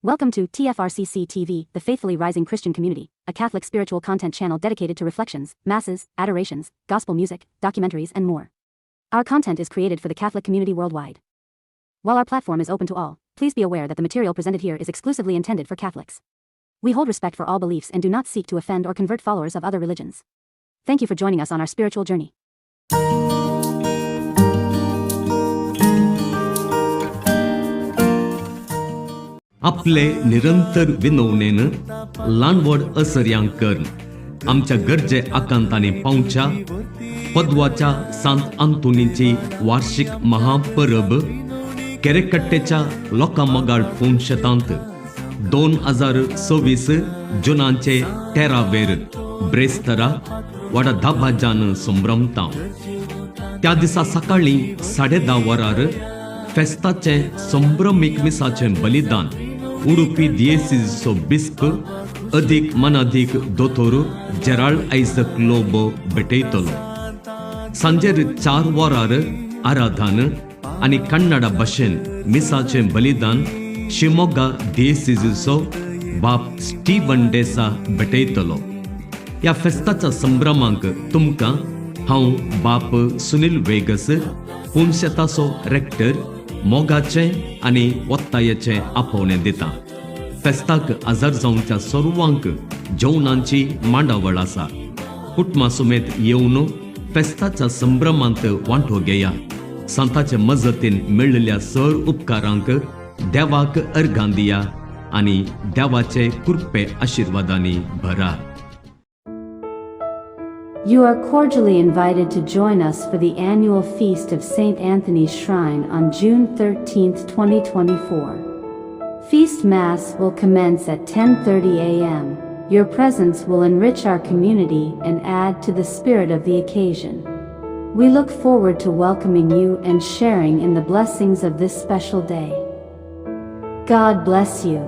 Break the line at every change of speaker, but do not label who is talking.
Welcome to TFRCC TV, the Faithfully Rising Christian Community, a Catholic spiritual content channel dedicated to reflections, masses, adorations, gospel music, documentaries, and more. Our content is created for the Catholic community worldwide. While our platform is open to all, please be aware that the material presented here is exclusively intended for Catholics. We hold respect for all beliefs and do not seek to offend or convert followers of other religions. Thank you for joining us on our spiritual journey.
आपले निरंतर विनवणेन ल्हानव्हड असर्यांक करून आमच्या गरजे आकांतांनी पावच्या पदवाच्या सांत आंतोनीची वार्षिक महापरब केरेकट्टेच्या लोकां मोगाळ पुनशेतांत 2026 जुनाचे 13वेर ब्रेस्तरा वाडा धाबाजान संभ्रमता. त्या दिसा सकाळीं 10:30 वरार फेस्ताचें संभ्रमीक मिसाचें बलिदान उडुपी दियेसीचो बिस्प अदीक मनादीक दोतोर जेराल्ड आयजक लोबो भेटयतलो. सांजेर 4 वरार आराधन आनी कन्नडा भाशेन मिसाचें बलिदान शिमोगा दियेसीचो बाप स्टीवन डेसा भेटयतलो. ह्या फेस्ताच्या संभ्रमांक तुमकां हांव बाप सुनील वेगस, पुनशेताचो रेक्टर, मोगाचें आनी वत्तायेचें आपोवणें दिता. फेस्ताक हजर जावच्या सर्वांक जेवणांची मांडावळ आसा. कुटुंबा समेत येवन फेस्ताच्या संभ्रमांत वांटो घेया. सांताचे मजतीन मेळिल्ल्या सर उपकारांक देवाक अर्गां दिया आनी देवाचे कृपे आशिर्वादांनी भरा.
You are cordially invited to join us for the annual feast of St. Anthony's Shrine on June 13, 2024. Feast Mass will commence at 10:30 a.m. Your presence will enrich our community and add to the spirit of the occasion. We look forward to welcoming you and sharing in the blessings of this special day. God bless you.